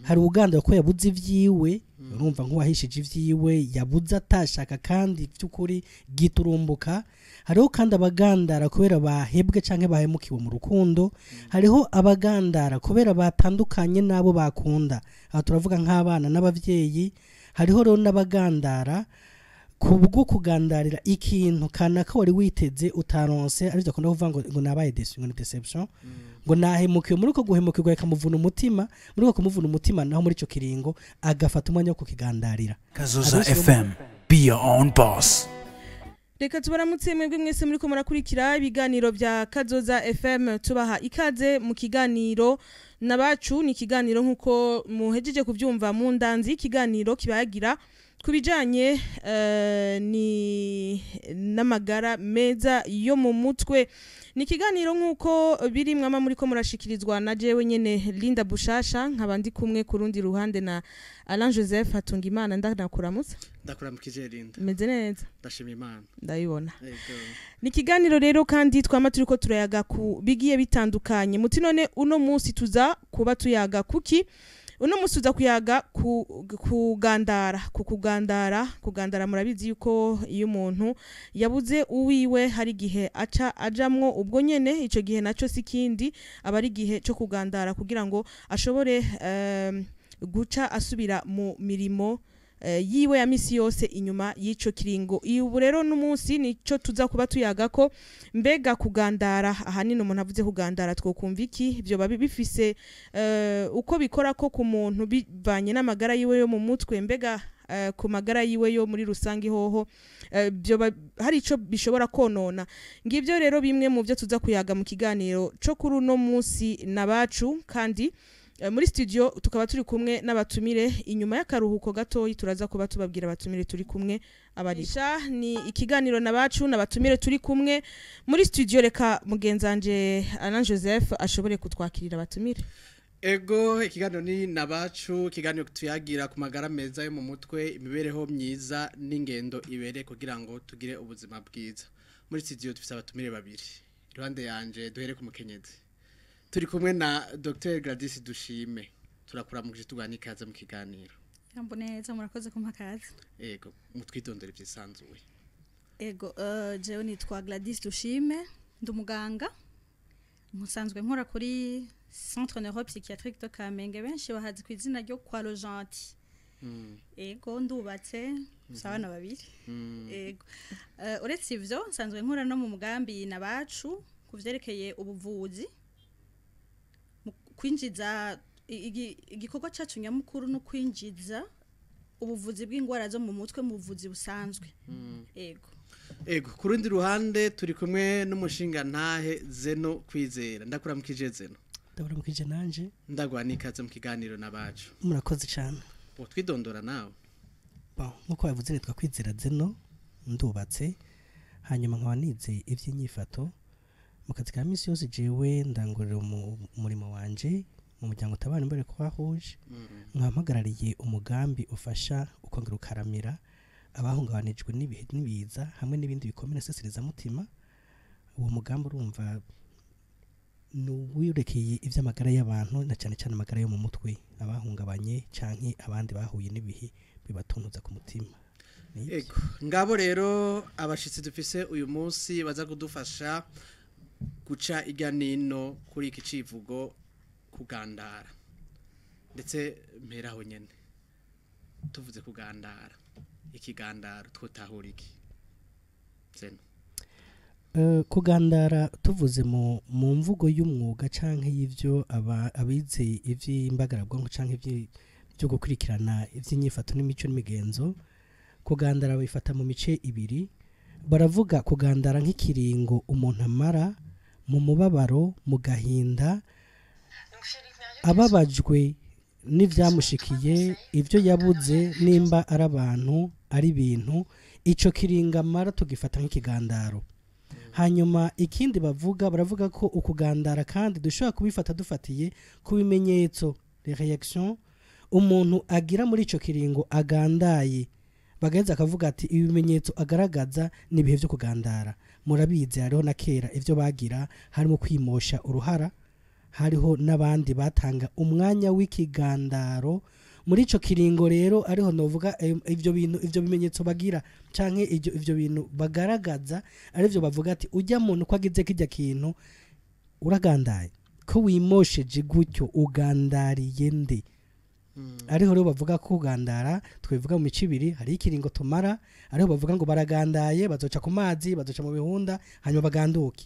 Hari ugandara ko yabuze ivyiwe, urumva nk'uwahishije ivyiwe, yabuze atashaka kandi by'ukuri giturumbuka. Hariho kandi abagandara kubera bahebwe canke bahemukiwe mu rukundo. Hariho abagandara kubera batandukanye n'abo bakunda, aha turavuga nk'abana n'abavyeyi. Hariho rero n'abagandara kubwo kugandarira ikintu kanaka wari witeze utaronse, arivyo akunda kuvuga ngo nabaye déçu, ngo ni déception, ngo nahemukiwe. Muri uko guhemukirwa bikamuvuna umutima, muri uko kumuvuna umutima naho muri ico kiringo agafata umwanya wo kukigandarira. Kazoza Abenshi bo FM. Be your own boss. Reka tubaramutse mwebwe mwese muriko murakurikira ibiganiro bya Kazoza FM, tubaha ikaze mu kiganiro nabacu. Ni ikiganiro, nk'uko muhejeje kubyumva mu ndanzi, ikiganiro kibayagira ku bijanye ni n'amagara meza yo mu mutwe. Ni ikiganiro, nk'uko biri mwama muriko murashikirizwa na jewe nyene Linda Bushasha, nkaba ndi kumwe ku rundi ruhande na Alain Joseph Hatungimana. Ndanakuramutsa. Ndakuramukije, Linda. Meze neza. Ndashima Imana. Ndabibona. Yego. Ni ikiganiro rero kandi twama turiko turayaga ku bigiye bitandukanye. Muti none uno munsi tuza kuba tuyaga kuki? Uno munsi tuza kuyaga ku kugandara, ku kugandara. Kugandara, murabizi yuko iyo umuntu yabuze uwiwe hari igihe aca ajamwo ubwo nyene. Ico gihe naco si kindi, aba ari igihe co kugandara kugira ngo ashobore guca asubira mu mirimo yiwe ya misi yose inyuma y'ico kiringo. Ubu rero n'umunsi nico tuza kuba tuyaga ko. Mbega kugandara, ahanini umuntu avuze kugandara twokumva iki? Ibyo babi bifise uko bikora ko ku muntu bivanye n'amagara yiwe yo mu mutwe? Mbega ku magara yiwe yo muri rusange hoho byo hari ico bishobora konona? Ngibyo rero bimwe mu byo tuza kuyaga mu kiganiro co kuri uno munsi nabacu. Kandi muri studio tukaba turi kumwe n'abatumire. Inyuma y'akaruhuko gatoyi turaza kuba tubabwira abatumire turi kumwe abarisha. Ni ikiganiro nabacu n'abatumire turi kumwe muri studio. Reka mugenzanje Alain Joseph ashobore kutwakirira abatumire. Ego, ikiganiro ni nabacu, ikiganiro tuyagira ku magara meza yo mu mutwe, imibereho myiza n'ingendo ibereye kugira ngo tugire ubuzima bwiza. Muri studio dufise abatumire babiri. Iruhande yanje, duhere ku mukenyezi, turi kumwe na Dr Gladys Dushime. Turakuramukije, tugana ikaze mu kiganiro. Yambo neza, murakoze kumpa kazi. Ego, mutwidondore byisanzuye. Ego, jewe nitwa Gladys Dushime, ndi umuganga. Musanzwe nkora kuri Centre Neuropsychiatrique de Kamenge, benshi bahazi ku izina ryo kwa Rojanti. Ego, ndubatse, mfise abana babiri. Ego. Uretse ivyo, nsanzwe nkora no mu mugambi nabacu ku vyerekeye ubuvuzi. Mu kwinjiza igikorwa cacu nyamukuru no kwinjiza ubuvuzi bw'ingwara zo mu mutwe mu buvuzi busanzwe. Ego. Ego, ku rundi ruhande turi kumwe n'umushinga ntahe Zeno Kwizera. Ndakuramukije, Zeno. Ndabaramukije nanje. Ndaguha n'ikaze mu kiganiro nabacu. Murakoze cyane. Twidondora nawe. Bon, nkuko bavuze, nitwa Kwizera Zeno, ndubatse, hanyuma nkaba nize iby'inyifato. Mu kazi ka misi yose jewe ndangurira umurimo wanje mu muryango utabara imbere Croix Rouge, nkampagarariye umugambi ufasha ukongera ukaramira abahungabanijwe n'ibihe n'ibiza hamwe n'ibindi bikomere mutima. Uwo mugambi, urumva, ni uwerekeye iby'amagara y'abantu, na cyane cyane amagara yo mu mutwe, abahungabanye canke abandi bahuye n'ibihe bibatuntuza ku mutima. Ni ivyo. Ego, ngabo rero abashitsi dufise uyu munsi baza kudufasha guca irya nino kuri iki civugo kugandara. Ndetse mperaho nyene, tuvuze kugandara, ikigandaro twotahura iki, Zeno? Kugandara, tuvuze mu mvugo y'umwuga canke y'ivyo abize ivy'imbagarabwonko canke byo gukurikirana ivy'inyifato n'imico n'imigenzo, kugandara babifata mu mice ibiri. Baravuga kugandara nk'ikiringo umuntu amara mu mubabaro, mu gahinda, ababajwe n'ivyamushikiye, ivyo yabuze, nimba ari abantu, ari ibintu. Ico kiringo amara tugifata nk'ikigandaro. Hanyuma ikindi bavuga, baravuga ko ukugandara kandi dushobora kubifata dufatiye ku bimenyetso, les réactions umuntu agira muri ico kiringo agandaye. Bagaheza akavuga ati ibimenyetso agaragaza ni ibihe byo kugandara. Murabizi, hariho na kera ivyo bagira, harimo kwimosha uruhara. Hariho n'abandi batanga umwanya w'ikigandaro. Muri ico kiringo rero ariho novuga ivyo bintu, ivyo bimenyetso bagira canke ivyo bintu bagaragaza, arivyo bavuga ati ujya muntu ko agize kijya kintu uragandaye, ko wimosheje gutyo ugandariye nde? Ariho rero bavuga ko kugandara twivuga mu mico ibiri. Hari ikiringo tumara, ariho bavuga ngo baragandaye, bazoca ku mazi, bazoca mu bihunda, hanyuma baganduke.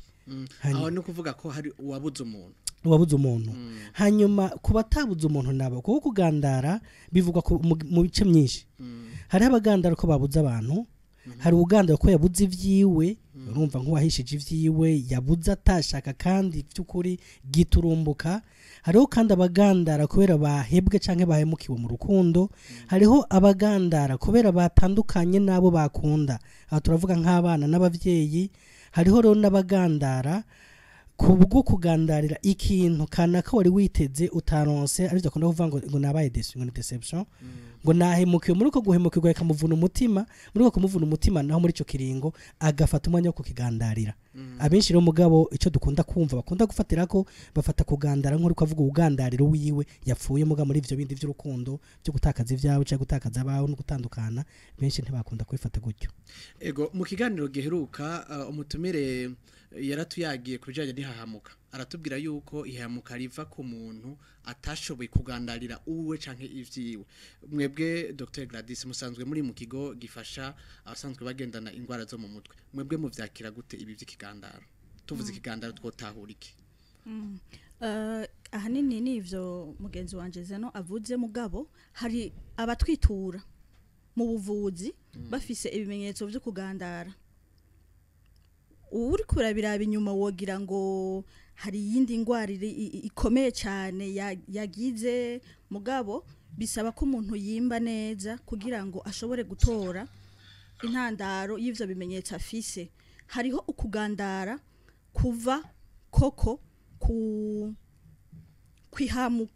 Aho ni ukuvuga ko hari uwabuze umuntu. Uwabuze umuntu. Hanyuma ku batabuze umuntu nabo, kuko kugandara bivugwa mu bice myinshi. Hariho abagandara ko babuze abantu, hari ugandara ko yabuze ivyiwe, urumva nk'uwahishije ivyiwe, yabuze atashaka kandi by'ukuri giturumbuka. Hariho kandi abagandara kubera bahebwe canke bahemukiwe mu rukundo. Hariho abagandara kubera batandukanye n'abo bakunda, aha turavuga nk'abana n'abavyeyi. Hariho rero n'abagandara kubwo kugandarira ikintu kanaka wari witeze utaronse, arivyo akunda kuvuga ngo nabaye déçu, ngo ni déception, ngo nahemukiwe. Muri uko guhemukirwa ikamuvuna umutima, muri uko kumuvuna umutima naho muri ico kiringo agafata umwanya wo kukigandarira. Abenshi rero mugabo ico dukunda kumva bakunda gufatira ko bafata kugandara nk'uko avuga ugandariro wiwe yapfuye, muga muri ivyo bindi vy'urukundo byo gutakaza ivyawe cyangwa gutakaza abawe no gutandukana, benshi ntibakunda kubifata gutyo. Ego, mu kiganiro giheruka umutumire yaratuyagiye ku bijanye n'ihahamuka, aratubwira yuko ihahamuka riva ku muntu atashoboye kugandarira uwe canke ivyiwe. Mwebwe Dr Gladys musanzwe muri mu kigo gifasha abasanzwe bagendana ingwara zo mu mutwe, mwebwe muvyakira gute ibi vy'ikigandaro? Tuvuze ikigandaro twotahura iki? Ahanini ni ivyo mugenzi wanje Zeno avuze, mugabo hari abatwitura mu buvuzi bafise ibimenyetso vyo kugandara. Uri kurabiraba inyuma wogira ngo hari iyindi ngwara ikomeye cyane yagize, mugabo bisaba ko umuntu yimba neza kugira ngo ashobore gutora intandaro y'ivyo bimenyetso afise. Hariho ukugandara kuva koko ku kwihamu,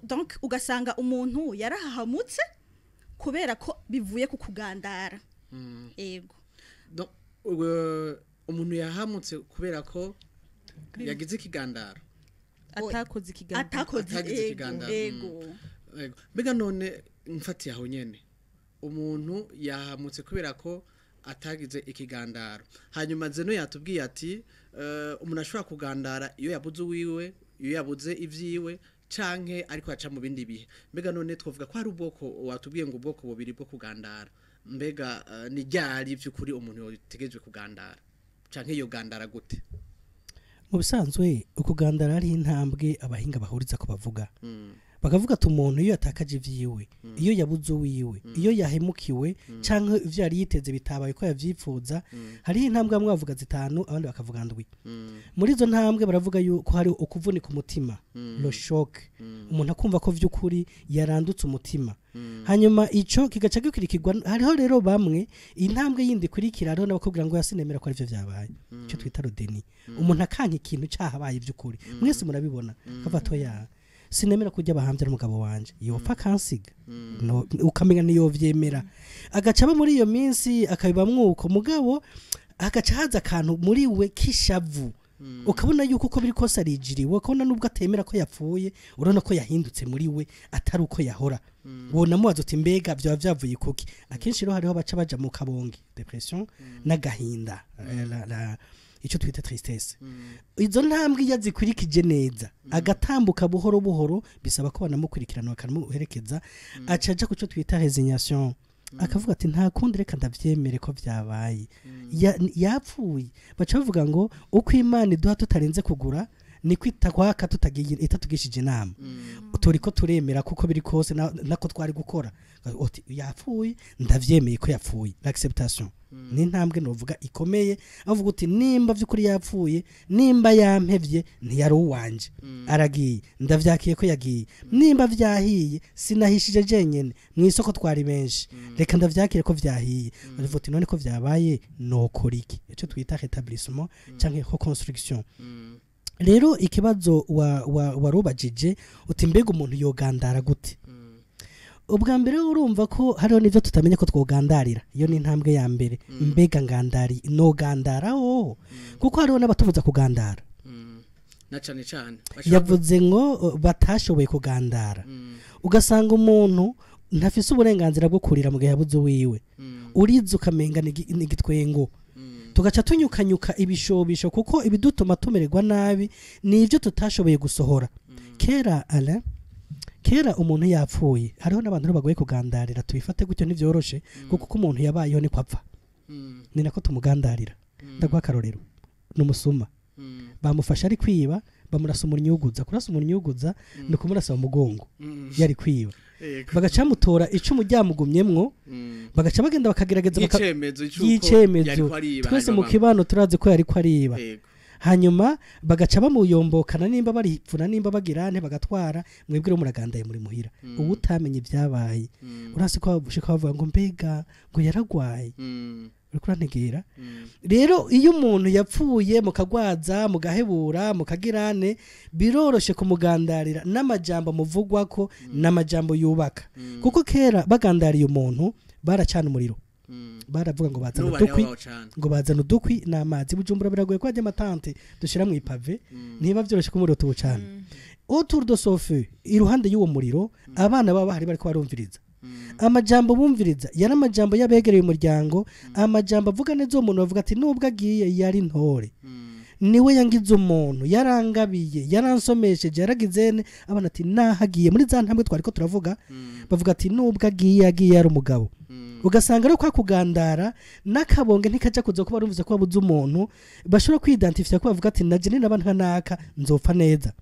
donc ugasanga umuntu yarahahamutse kubera ko bivuye ku kugandara. Ego. Donc, umuntu yahamutse kubera ko yagize ikigandaro. Atakoze ikigandaro. Atakoze, Atagize ego, ikigandaro. Ego. Ego. Mbega none mfatiye aho nyene, umuntu yahamutse kubera ko atagize ikigandaro, hanyuma Zeno yatubwiye ati umuntu ashobora kugandara iyo yabuze uwiwe, iyo yabuze ivyiwe, canke ariko aca mu bindi bihe. Mbega none twovuga ko hari ubwoko, watubwiye ngo ubwoko bubiri bwo kugandara, mbega ni ryari vy'ukuri umuntu yotegejwe kugandara canke yogandara gute? Mu bisanzwe ukugandara ari intambwe abahinga bahuriza ko bavuga, bakavuga ati umuntu iyo yatakaje ivyiwe, iyo yabuze uwiwe, iyo yahemukiwe canke ivyo yari yiteze bitabaye ko yavyipfuza, hariho intambwe bamwe bavuga zitanu, abandi bakavuga ndwi. Muri izo ntambwe baravuga yuko hari ukuvunika umutima, le choc, umuntu akumva ko vy'ukuri yarandutse umutima, hanyuma ico kigaca gikurikirwa. Hariho rero bamwe intambwe yindi ikurikira, hariho n'abakubwira ngo yasinemera ko arivyo vyabaye, ico twita le déni. Umuntu akanka ikintu cahabaye vy'ukuri, mwese murabibona, akavuga ati oya, sinemera kujya bahambye n'umugabo wanje, yopfa akansiga. No, ukamenya niyo vyemera, agaca aba muri iyo minsi akabibamwo uko, mugabo agaca haza akantu muri we kishavu, ukabona yuko uko biri kose arijiriwe, ukabona nubwo atemera ko yapfuye, urabona ko yahindutse muri we atari uko yahora. Wonamubaza uti mbega vyoba vyavuye kuki? Akenshi rero hariho abaca baja mu kabongi, dépression, n'agahinda, ico twita tristesse. Izo ntambwe iyo azikurikije neza, agatambuka buhoro buhoro, bisaba ko banamukurikirana bakamuherekeza, aca aja kuco twita résignation, akavuga ati nta kundi, reka ndavyemere ko vyabaye. Yapfuye. Baca bavuga ngo uko Imana iduha tutarenze kugura niko itakwaka tutagiye itatugishije inama. Turi ko turemera kuko biri kose nako twari gukora. Uti yapfuye, ndavyemeye ko yapfuye. L'acceptation ni intambwe novuga ikomeye, avuga uti nimba vy'ukuri yapfuye, nimba yampevye, ntiyari uwanje, aragiye, ndavyakiye ko yagiye. Nimba vyahiye, sinahishije jenyene, mu isoko twari benshi, reka ndavyakire ko vyahiye. Bavuga uti none ko vyabaye nokora iki? Ico twita rétablissement canke reconstruction. Rero ikibazo warubajije uti mbega umuntu yogandara gute? Ubwa mbere urumva ko hariho n'ivyo tutamenya ko twogandarira, iyo ni intambwe ya mbere. Mbega ngandari nogandara hoho? Kuko hariho n'abatubuza kugandara. Na cane cane Yavuze ngo batashoboye kugandara. Ugasanga umuntu ntafise uburenganzira bwo kurira mu gihe yabuze wiwe. Uriza ukamenga n'igitwengo. Tugaca tunyukanyuka ibishobisho kuko ibidutuma tumererwa nabi nivyo tutashoboye gusohora. Kera Alain, kera umuntu yapfuye hariho n'abantu bagoye kugandarira, tubifate gutyo ntivyoroshe kuko uko umuntu yabayeho niko apfa. Ni nako tumugandarira. Ndaguha akarorero, n'umusuma bamufasha ari kwiba, bamurasa umunyuguza. Kurasa umunyuguza ni kumurasa mu mugongo yari kwiba. Bagaca bamutora icumu ryamugumyemwo, bagaca bagenda bakagerageza y'icemezo. Twese mu kibano turazi ko yari ko ariba. Hanyuma bagaca bamuyombokana nimba baripfuna nimba bagirane bagatwara, mwebwe rero muragandaye muri muhira. Ubu utamenye ibyabaye urasi ko babushika bavuga ngo mbega ngo yaragwaye. Uriko urantegera. Rero iyo umuntu yapfuye mukagwaza mugahebura mukagirane, biroroshe kumugandarira n'amajambo muvugwa ko n'amajambo yubaka. Kuko kera bagandariye umuntu baracana umuriro. Baravuga ngo bazana udukwi, ngo bazana udukwi n'amazi. Bujumbura biragoye ko ajya amatante dushira mu ipave, niba byoroshe ko umuriro tuwucana. Autour de son feu, iruhande y'uwo muriro, abana baba bahari bariko barumviriza. Amajambo bumviriza yari amajambo y'abegereye umuryango, amajambo avuga neza uwo muntu, bavuga ati nubwo agiye yari ntore, niwe yangize umuntu, yarangabiye, yaransomesheje, yaragizene. Abana ati nahagiye muri za ntambwe twariko turavuga, bavuga ati nubwo agiye agiye yari umugabo. Ugasanga rero kwa kugandara n'akabonge ntikaja kuza kuba barumvise ko babuze umuntu, bashobora kwidentifya ko bavuga ati naje ni naba nkanaka nzopfa neza.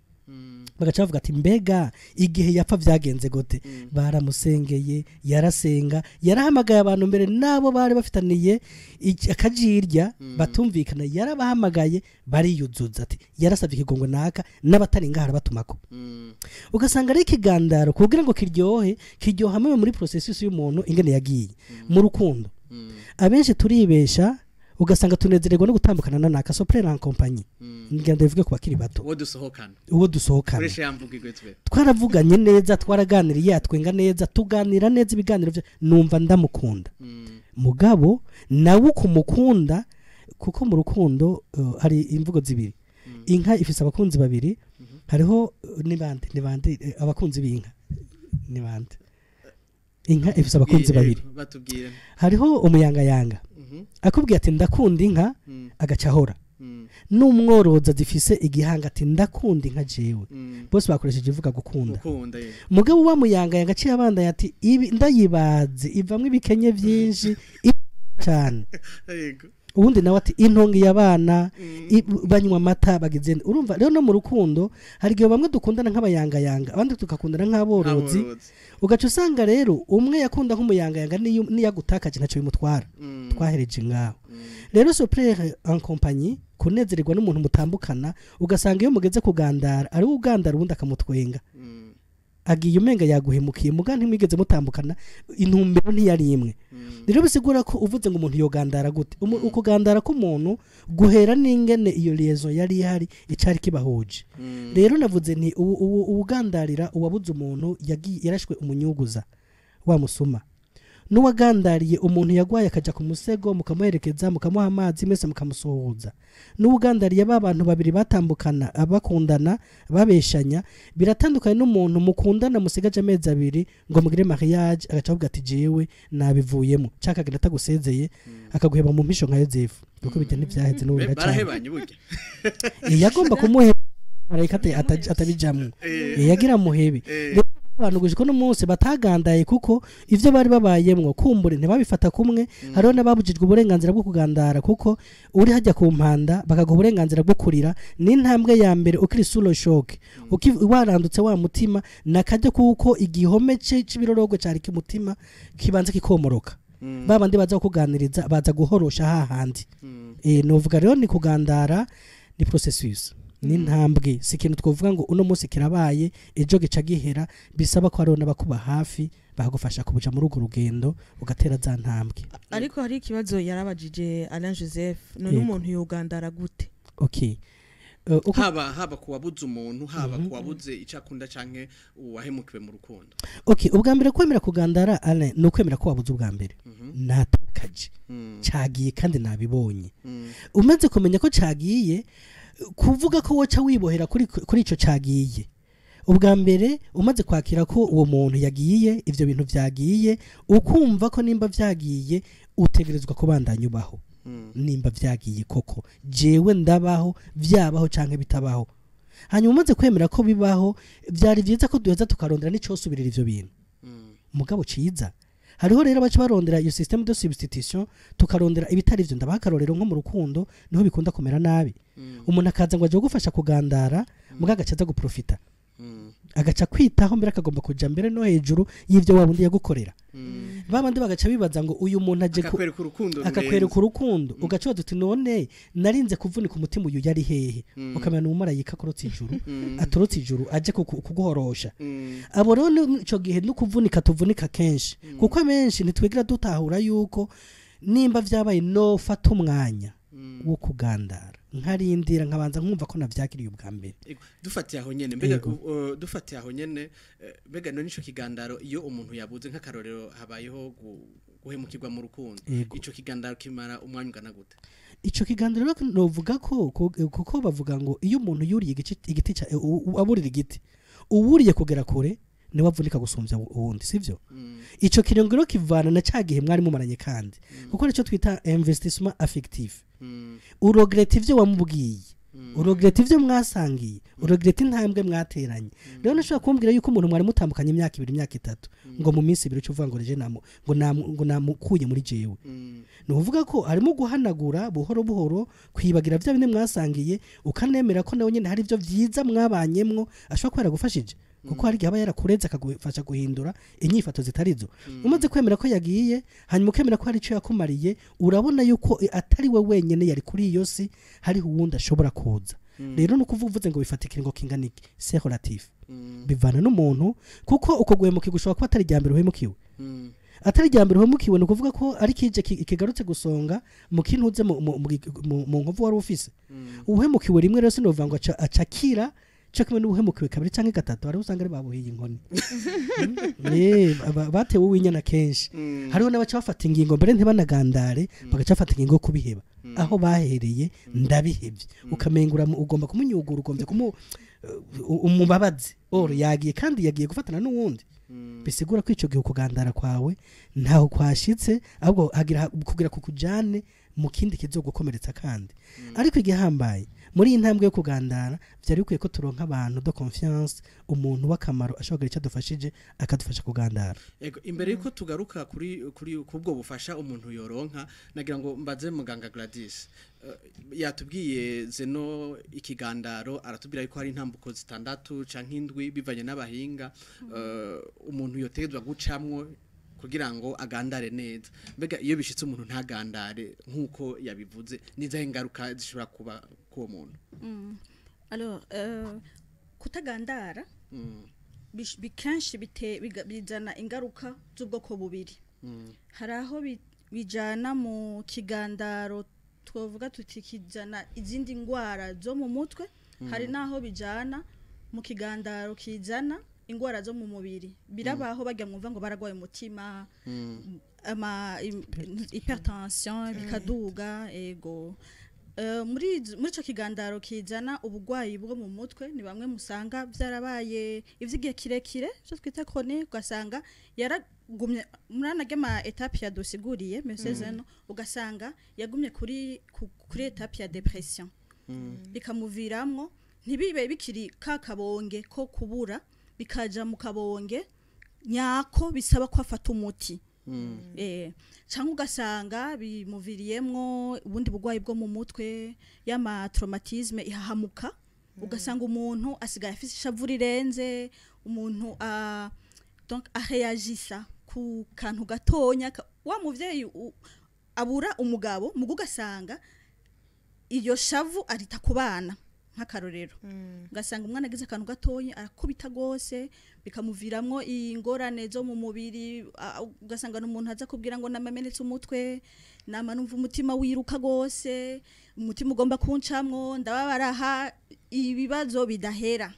Bagaca bavuga ati mbega igihe yapfa vyagenze gute? Baramusengeye, yarasenga, yarahamagaye abantu mbere nabo bari bafitaniye akajirya batumvikana, yarabahamagaye bariyuzuza ati yarasabye ikigongo naka n'abatari ngaha arabatumako. Ugasanga ari ikigandaro kugira ngo kiryohe, kiryoha hamwe muri processus y'umuntu ingene yagiye mu rukundo. Abenshi turibesha ugasanga tunezererwa no gutambukana na naka so prendre en compagnie. Ngira ndavuge ku bakiri bato. Uwo dusohokana. Uwo dusohokana. Twaravuganye neza, twaraganiriye, atwenga neza, tuganira neza ibiganiro byo numva ndamukunda. Mugabo nawe ukumukunda, kuko mu rukundo hari imvugo zibiri. Inka ifise abakunzi babiri, hariho nibande nibande abakunzi b'inka nibande. Inka ifise abakunzi babiri. Batubwire. Hariho umuyangayanga. Akubwiye ati ndakunda inka, agaca ahora. N'umworoza zifise igihanga ati ndakunda inka jewe. Bose bakoresheje ivuga gukunda. Mugabo wa muyangayanga aciye abandanya ati ibi ndayibaze ivamwe ibikenye byinshi cyane. Ubundi nawe ati intongi y'abana banywa amata bagize. Urumva rero no mu rukundo hari igihe bamwe dukundana nk'abayangayanga, abandi tukakundana nk'aborozi. Ugaca usanga rero umwe yakunda nk'umuyangayanga niyagutakaje ntacyo bimutwara. Twahereje ngaho. Rero se plaire en compagnie, kunezererwa n'umuntu mutambukana, ugasanga iyo mugeze kugandara ari ugandara ubundi akamutwenga. Agiye umenga yaguhemukiye muga ntimwigeze mutambukana, intumbero ntiyari imwe. Rero bisigura ko uvuze ngo umuntu yogandara gute, ukugandara k'umuntu guhera n'ingene iyo liaison yari ihari icari kibahuje. Rero navuze nti ubugandarira uwabuze umuntu yagiye yarashwe umunyuguza wa musuma, n'uwagandariye umuntu yagwaye akaja ku musego mukamuherekeza mukamuha amazi mwese mukamusuhuza, n'uwugandariye ba bantu babiri batambukana abakundana babeshanya, biratandukanye n'umuntu mukundana musigaje amezi abiri ngo mugire mariage agaca avuga ati jewe nabivuyemo, caka agenda atagusezeye akaguheba mu mpisho nka Yozefu, kuko bijya ntivyaheze n'ubu biracana. Barahebanye burya. Yagomba kumuheba marayika atabijamwo, yagira muhebe. Abantu gushika no munsi batagandaye kuko ivyo bari babayemwo kumbure ntibabifata kumwe. Hariho n'ababujijwe uburenganzira bwo kugandara kuko uri hajya ku mpanda bakaguha uburenganzira bwo kurira, n'intambwe ya mbere ukiri sous le choc, warandutse wa mutima nakajya kuko igihome c'ibirorogo cari kimutima kibanza kikomoroka. Babandi baza kuganiriza baza guhorosha hahandi. Novuga rero ni kugandara ni processus, ni ntambwe, si ikintu twovuga ngo uno munsi kirabaye ejo gica gihera, bisaba ko hariho n'abakuba hafi bagufasha kubuja muri urwo rugendo ugatera za ntambwe. Ariko hari ikibazo yarabajije Alain Joseph, none umuntu yogandara gute? Okay. Haba kuwabuze umuntu, haba kuwabuze icakunda canke uwahemukiwe mu rukundo. Okay, ubwa mbere kwemera kugandara Alain ni ukwemera ko wabuze ubwa mbere. Natakaje. Cagiye kandi nabibonye. Umaze kumenya ko cagiye, Kuvuga ko woca wibohera kuri ico cagiye, ubwa mbere umaze kwakira ko uwo muntu yagiye, ivyo bintu vyagiye, ukumva ko nimba vyagiye utegerezwa kubandanya ubaho. Nimba vyagiye koko, jewe ndabaho, vyabaho canke bitabaho. Hanyuma umaze kwemera ko bibaho, vyari vyiza ko duheza tukarondera n'icosubirira ivyo bintu. Mugabo ciza, hariho rero abaca barondera iyo système de substitution, tukarondera ibitari ivyo. Ndabaha akarorero, nko mu rukundo niho bikunda kumera nabi. Umuntu akaza ngo aje gufasha kugandara, muga agaca aza guprofita, agaca kwitaho mbere, akagomba kuja mbere no hejuru y'ivyo wa wundi yagukorera. Ba bandi bagaca bibaza ngo uyu muntu aje akakwereka urukundo akakwereka urukundo, ugaca ubaza uti: "None narinze kuvunika umutima, uyu yari hehe?" Ukamenya ni umumarayika akorotse ijuru, aturutse ijuru aje kuguhorosha. Abo rero ico gihe no kuvunika tuvunika kenshi, kuko abenshi ntitwigira dutahura yuko nimba vyabaye nofata umwanya wo kugandara, nkarindira, nkabanza nkumva ko navyakiriye ubwa mbere. Ego, dufatiye aho nyene mbega, Ego. Dufatiye aho nyene, mbega none ico kigandaro, iyo umuntu yabuze, nk'akarorero habayeho guhemukirwa mu rukundo, ico kigandaro kimara umwanya ungana gute? Ico kiganiro rero novuga ko kuko bavuga ngo iyo umuntu yuriye igiti aburira igiti, uwuriye kugera kure niwe avunika gusumvya uwundi, sivyo? Ico kiringo rero kivana na ca gihe mwari mumaranye, kandi kuko nico twita investissement affectif. Uregretta ivyo wamubwiye, uregretta ivyo mwasangiye, uregretta intambwe mwateranye. Rero ntushobora kumbwira yuko umuntu mwari mutandukanye imyaka 2, imyaka 3, ngo mu minsi 2 uce uvuga ngo reje namu ngo namu ngo namukuye muri jewe. Ni ukuvuga ko harimo guhanagura buhoro buhoro, kwibagira bya bindi mwasangiye, ukanemera ko nawe nyine hari ibyo byiza mwabanyemwo ashobora kuba yaragufashije, kuko hari igihe aba yarakureze akagufasha guhindura inyifato zitarizo. Umaze kwemera ko yagiye, hanyuma ukemera ko hari icyo yakumariye, urabona yuko atari we wenyine yari kuri iyo si, hariho uwundi ashobora kuza. Rero ni ukuvuga, uvuze ngo bifata ikiringo kingana iki, c'est relatif, bivana n'umuntu, kuko uko guhemukirwa ushobora kuba atari irya mbere uhemukiwe. Atari irya mbere uhemukiwe, ni ukuvuga ko ari kije kigarutse gusonga mu kintuze mu nkovu wari ufise. Uhemukiwe rimwe rero sinovuga ngo acakira cyo kimwe n'uhemukiwe kabiri canke gatatu. Hariho usanga ari babuhiye inkoni. Batewe uwinyana kenshi. Hariho n'abaca bafata ingingo mbere ntibanagandare, bagaca bafata ingingo yo kubiheba, aho bahereye ndabihevye. Ukamenga ugomba kumunyugura, ugombye kumu umubabazi or yagiye, kandi yagiye gufatana n'uwundi. Bisigura ko ico gihe ukugandara kwawe ntaho kwashitse, ahubwo hagira kugira kukujane mu kindi kizogukomeretsa. Kandi ariko igihambaye muri iyi ntambwe yo kugandara, vyari bikwiye ko turonka abantu de confiance, umuntu w'akamaro ashobora kugira icyo adufashije, akadufasha kugandara. Ego, imbere yuko tugaruka kuri kubwo bufasha umuntu yoronka, nagira ngo mbaze muganga Gladys. Yatubwiye zeno ikigandaro, aratubwira yuko hari intambuko zitandatu canke indwi bivanye n'abahinga, umuntu yotegezwa gucamwo kugira ngo agandare neza. Mbega iyo bishitse umuntu ntagandare nkuko yabivuze, nizahe ingaruka zishobora kuba kuwo muntu? Alors, kutagandara kenshi bizana ingaruka z'ubwoko bubiri. Hari aho bijana mu kigandaro twavuga tuti kijana izindi ngwara zo mu mutwe, hari naho bijana mu kigandaro kizana ingwara zo mu mubiri. Birabaho bajya mwumva ngo baragwaye umutima, ama hypertension bikaduga. Ego, muri ico kigandaro kizana ubugwayi bwo mu mutwe ni bamwe musanga vyarabaye ivy'igihe kirekire, ivyo twita chronique, ugasanga yaragumye muri ama étape yadusiguriye monsieur Zeno, ugasanga yagumye kuri étape ya dépression, bikamuviramwo ntibibe bikiri ka kabonge ko kubura, bikaja mu kabonge nyako bisaba ko afata umuti. Cyangwa ugasanga bimuviriyemwo ubundi burwayi bwo mu mutwe, y'ama traumatisme, ihahamuka, ugasanga umuntu asigaye afise ishavu rirenze, umuntu donc areagisa ku kantu gatonya, wa muvyeyi abura umugabo mugo, ugasanga iyo shavu arita ku bana nk'akarorero, ugasanga umwana agize akantu gatonya arakubita gose, bikamuviramwo ingorane zo mu mubiri, ugasanga n'umuntu aza kubwira ngo namamenetse umutwe, nama numva umutima wiruka gose, umutima ugomba kuncamwo, ndababaraha, ibibazo bidahera.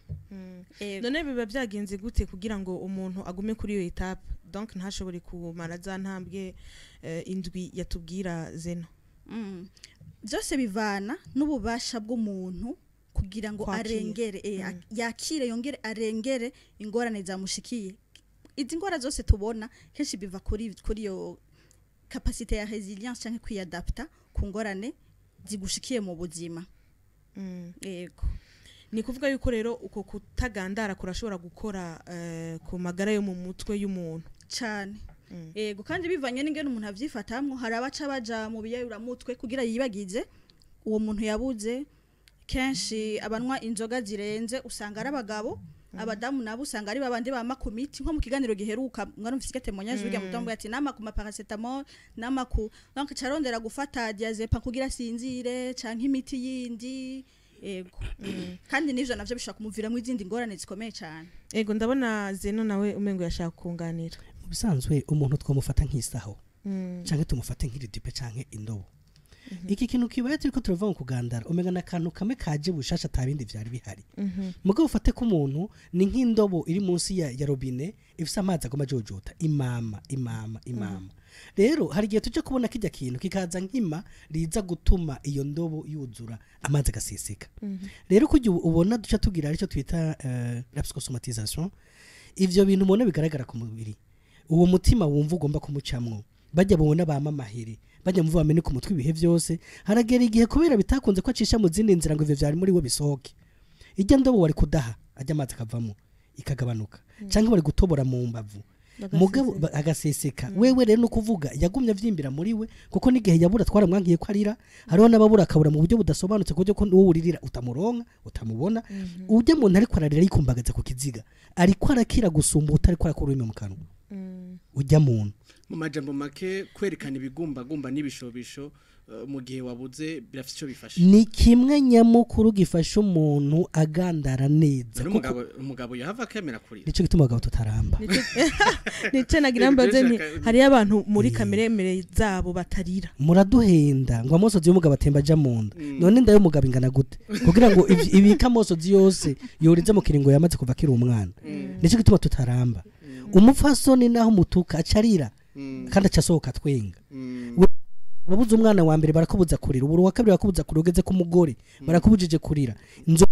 Ego. None biba byagenze gute kugira ngo umuntu agume kuri iyo étape, donc ntashobore kumara za ntambwe indwi yatubwira Zeno? Byose bivana n'ububasha bw'umuntu. Kugira ngo Kwakira. arengere, yakire, yongere arengere ingorane zamushikiye. Izi ngora zose tubona kenshi biva kuri iyo capacité ya résilience canke kwiyadapta ku ngorane zigushikiye mu buzima. Yego. Ni kuvuga yuko rero uko kutagandara kurashobora gukora ku magara yo mu mutwe y'umuntu. Cane. Yego, kandi bivanye n'ingene umuntu avyifatamwo, hari abaca baja mu biyayuramutwe kugira yibagize uwo muntu yabuze. Kenshi abanwa inzoga zirenze usanga ari abagabo, abadamu nabo usanga ari babandi bama ku miti. Nko mu kiganiro giheruka mwarumvise ike témoignage burya mutombo ati nama ku paracétamol, nama ku, donc carondera gufata diazepam kugira sinzire canke imiti yindi. Yego, kandi n'ivyo navyo bishobora kumuviramo izindi ngorane zikomeye cane. Ego, ndabona Zeno nawe umengo yashaka kunganira. Mu bisanzwe umuntu twamufata nk'isaho canke tumufate nk'iridipe canke indobo. Iki kintu kibaye turiko turavuga ngo kugandara, umenga n'akantu kamwe kaje bushasha, ata bindi vyari bihari. Mugabo ufate ko umuntu ni nk'indobo iri munsi ya robine ifise amazi agoma ajojota imama imama imama. Rero hari igihe tuje kubona kijya kintu kikaza nk'ima riza gutuma iyo ndobo yuzura amazi agaseseka. Rero kujya ubona duca tugira aricyo twita la psychosomatisation, ivyo bintu ubona bigaragara ku mubiri, uwo mutima wumva ugomba kumucamwo, bajya bubona bama amahiri, bajya muvuga bamenye ku mutwe ibihe byose. Haragera igihe kubera bitakunze ko acisha mu zindi nzira ngo ivyo vyari muri we bisohoke, ijya ndobo wari kudaha ajya amazi akavamo ikagabanuka, canke bari gutobora mu mbavu mugabo agaseseka. Wewe rero no kuvuga yagumye avyimbira muri we, kuko n'igihe yabura twaramwankiye ko arira. Hariho n'ababura akabura mu buryo budasobanutse, ku buryo ko uwo uririra utamuronka, utamubona. Ujya muntu ariko ararira yikumbagaza ku kiziga, ariko arakira gusumba utariko arakura ururimi mu kanwa ujya muntu. Mu majambo make, kwerekana ibigumbagumba n'ibishobisho mu gihe wabuze birafite icyo bifasha. Ni kimwe nyamukuru gifasha umuntu agandara neza. None kuko umugabo yahava akemera kurira? Nico gituma abagabo tutaramba. Nico nagira mbaze nti hariyo abantu muri kamere zabo batarira. Muraduhenda ngo amosozi y'umugabo atemba aja mu nda. None inda y'umugabo ingana gute kugira ngo ibike amosozi yose yorize mu kiringo yamaze kuva akiri umwana? Nico gituma tutaramba. Umupfasoni naho mutuka acarira kandi aca asohoka twenga. Wabuze umwana wa mbere, barakubuza kurira. Ubu uwa kabiri barakubuza kurira. Ugeze ku mugore, barakubujije kurira. Inzo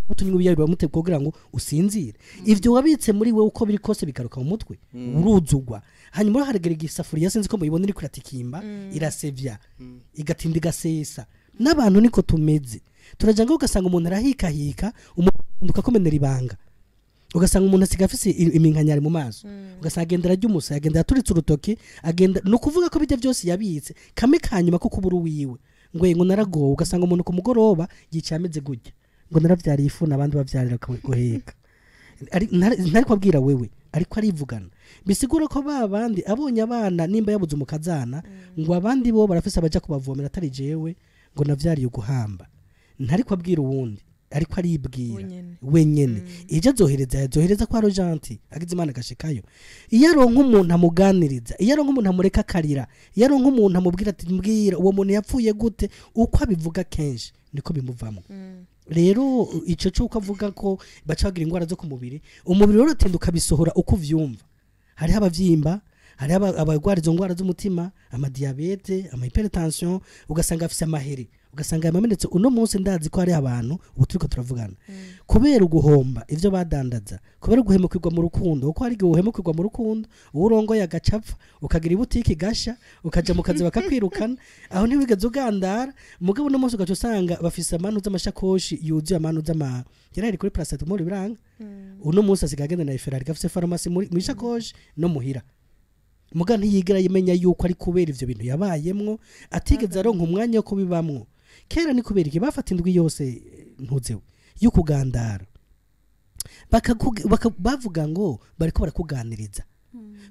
utunywa ibiyari bamute kugira ngo usinzire. Ivyo wabitse muri wewe, uko biri kose bigaruka mu mutwe, uruzugwa. Hanyuma haragera igisafuriya, sinzi ko muyibona, iri kuratikimba, irasevya, igatinda igasesa. N'abantu niko tumeze, turaja ngo ugasanga umuntu arahikahika, umuntu ukakomenera ibanga, ugasanga umuntu asigaye afise iminkanyari mu maso, ugasanga agenda ararya umusa, agenda yaturitse urutoki, agenda. Ni ukuvuga ko bijya byose yabitse kame kanyuma ko kubura uwiwe, ngo naragowe. Ugasanga umuntu ku mugoroba yicaye ameze gutya, ngo naravyariye ifuni abandi bavyarira guheka. Ntari kubabwira wewe, ariko arivugana. Bisigura ko ba bandi abonye abana, nimba yabuze umukazana, ngo abandi bo barafise abaja kubavomera atari jewe, ngo navyariye uguhamba. Ntari kubabwira uwundi, ariko aribwira Wenyene. Wenyene. Ije azohereza, azohereza kwa Rojanti agize Imana agashikayo. Iyo aronka umuntu amuganiriza, iyo aronka umuntu amureka akarira, iyo aronka umuntu amubwira ati mbwira uwo muntu yapfuye gute, uko abivuga kenshi niko bimuvamo. Rero ico cyuko avuga ko baca bagira ingwara zo ku mubiri, umubiri rero uratinda ukabisohora uko uvyumva. Hariho abavyimba, hariho abagwara izo ngwara z'umutima, amadiabète, ama hypertension, ugasanga afise amahere, ugasanga yamamenetse. Uno munsi ndazi ko hari abantu ubu turiko turavugana, kubera uguhomba ivyo badandaza, kubera guhemukirwa mu rukundo, kuko hari igihe uhemukirwa mu rukundo, uwo urongoye agacapfa, ukagira ibutiki gasha, ukaja mu kazi bakakwirukana, aho ntiwigeze ugandara. Mugabo uno munsi ugaca usanga bafise amanu z'amashakoshi yuzuye, amanu z'ama yarari kuri paracetamol biranga. Uno munsi asigaye agenda na Ferrari, gafise farumasi muri ishakoshi no muhira. Muga ntiyigera yimenya yuko ari kubera ivyo bintu yabayemwo atigeze aronka umwanya wo kubibamwo. Kera ni kubera iki bafata indwi yose, ntuzewe yo kugandara, bavuga ngo bariko barakuganiriza,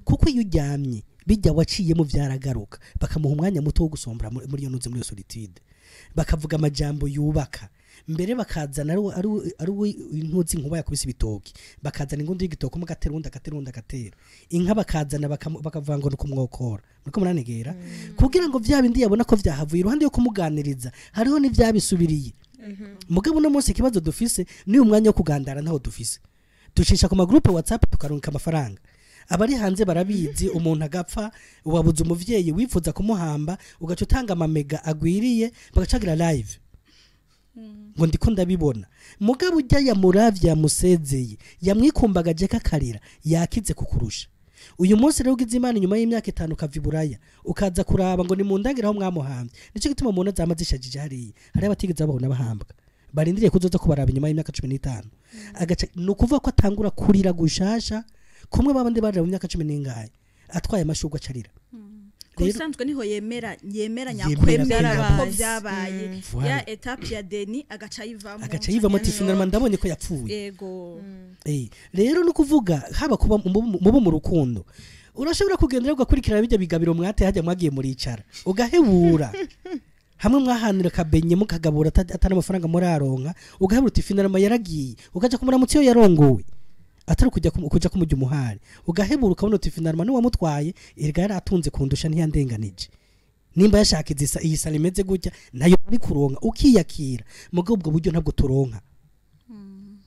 kuko iyo uryamye bijya waciyemo vyaragaruka. Bakamuha umwanya muto wo gusombora muri iyo ntuze, muri iyo solitude, bakavuga amajambo yubaka. Mbere bakazana ari intuzi inkuba yakubise ibitoki, bakazana ingundu y'igitoki, umwe agatera, uwundi agatera, uwundi agatera inka, bakazana bakavuga ngo ni ukumwokora. Muriko muranegera kugira ngo vya bindi yabona ko vyahavuye. Iruhande yo kumuganiriza hariho n'ivyabisubiriye. Mugabo uno munsi ikibazo dufise ni umwanya wo kugandara ntaho dufise. Ducisha ku magroupe WhatsApp, tukarunka amafaranga. Abari hanze barabizi, umuntu agapfa, wabuze umuvyeyi wifuza kumuhamba, ugaca utanga amamega agwiriye, bagacagira live. Ngo ndiko ndabibona. Mugabo ujya yamuravye yamusezeye, yamwikumbagaje kakarira, yakize kukurusha. Uyu munsi rero ugize Imana inyuma y'imyaka 5 ukava iburaya, ukaza kuraba ngo ni mu ndagira aho mwamuhambye. Nico gituma mubona zama zishajije hariya. Hari abatigeze babona bahambwa. Barindiriye kuzoza kubaraba inyuma y'imyaka 15. Agaca ni ukuvuga ko atangura kurira gushasha kumwe babandi barira mu myaka 10 n'ingahe. Atwaye amashurwe acarira. Kusanzwe niho yemera nyakwemera ko byabaye ya étape ya deni agaca yivamo ati finalement ndabonye ko yapfuye. Yego. Rero no kuvuga haba kuba mubo mu rukundo urashobora kugendera ugakurikirana bijya bigabiro mwate hajya mwagiye muricara ugahebura hamwe mwahanira kabenye mukagabura atana amafaranga muraronka ugahebura uti finalement yaragiye ukaja kumuramutsa iyo yarongowe atari kujya kumujya umuhari ugahebura ukabona uti finalement ni wamutwaye erega yaratunze kundusha ntiyandenganije nimba yashaka iyi sala imeze gutya nayo ari kuronka ukiyakira mugabo ubwo buryo ntabwo turonka